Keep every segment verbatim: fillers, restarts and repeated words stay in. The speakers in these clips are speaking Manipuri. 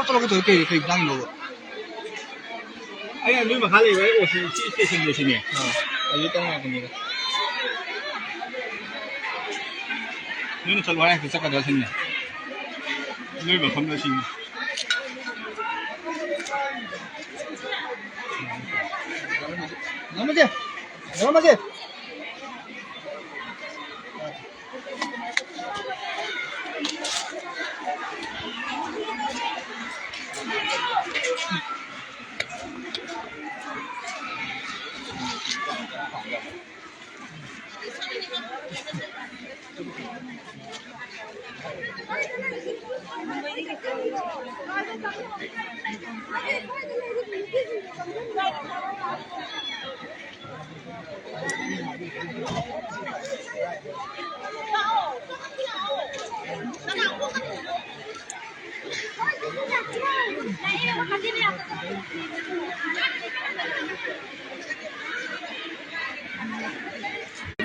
ꯇꯧꯔꯒ ꯇꯧꯔꯒ ꯀꯩ, ꯀꯩ ꯃꯇꯥꯡꯒꯤꯅꯣꯕ? ꯑꯩꯅ ꯅꯣꯏ ꯃꯈꯥ ꯂꯩꯕ ꯑꯩ ꯑꯣ ꯁꯤ, ꯁꯤ ꯁ꯭ꯇꯦꯁꯟꯗꯣ ꯁꯤꯅꯦ꯫ ꯑꯥ꯫ ꯑꯗꯨ ꯇꯧ ꯉꯥꯛꯄꯅꯤꯗ꯫ ꯅꯣꯏꯅ ꯆꯠꯂꯣ ꯍꯥꯏ ꯍꯦꯛꯇ ꯆꯠꯀꯗ꯭ꯔꯥ ꯁꯤꯅꯦ꯫ ꯅꯣꯏ ꯃꯐꯝꯗ ꯁꯤꯅꯤ꯫ ꯉꯝꯃꯁꯦ꯫ ꯉꯝꯃꯁꯦ꯫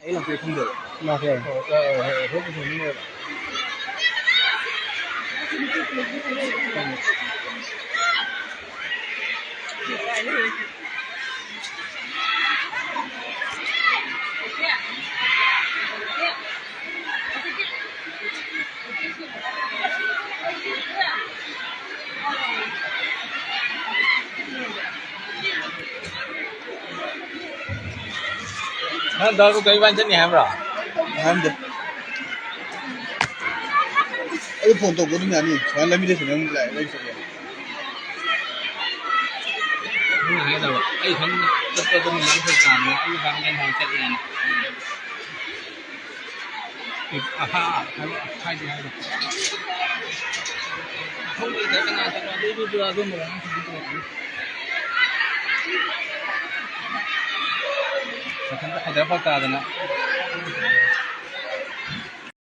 ꯑꯩ ꯂꯥꯛꯄ ꯈꯪꯗꯦꯕ꯫ ꯂꯥꯛꯄ ꯌꯥꯏ꯫ ꯑꯣ, ꯑꯣ, ꯍꯣꯏ, ꯍꯣꯏ, ꯍꯣꯏ, ꯄꯨꯊꯣꯛꯅꯤꯡꯉꯦꯕ꯫ ꯅꯪ ꯗꯥ ꯀꯩ ꯏꯕꯥꯅꯤ ꯆꯠꯅꯤ ꯍꯥꯏꯕ꯭ꯔꯣ? ꯍꯥꯏꯔꯝꯗꯦ꯫ ꯑꯩ ꯐꯣꯟ ꯇꯧꯕ ꯑꯗꯨꯝ ꯌꯥꯅꯤ꯫ ꯁꯨꯃꯥꯏꯅ ꯂꯝꯕꯤꯗ ꯁꯨꯃꯥꯏꯅ ꯂꯥꯛꯑꯦ, ꯂꯩ ꯆꯠꯂꯦ꯫ ꯅꯪꯅ ꯍꯥꯏꯒꯗꯕ, ꯑꯩ ꯏꯊꯟ ꯆꯠꯄ ꯑꯗꯨꯝ ꯂꯝ ꯐꯔꯛ ꯇꯥꯕꯅꯦ, ꯑꯩ ꯏꯊꯟ ꯏꯊꯟ ꯆꯠꯂꯦꯅ꯫ ꯑꯍꯥ, ꯍꯥꯏꯗꯤ ꯍꯥꯏꯗꯤ꯫ ꯈꯪꯗꯦ, ꯀꯅꯥ ꯀꯅꯥ ꯂꯩꯔꯨꯕ꯭ꯔꯥ ꯑꯗꯨꯝꯕ ꯑꯉꯥꯡꯁꯤꯡꯗꯤ ꯇꯧꯔꯛꯀꯅꯤ꯫ ꯃꯊꯟꯇ ꯍꯥꯏꯗꯔ ꯐꯔꯛ ꯇꯥꯗꯅ꯫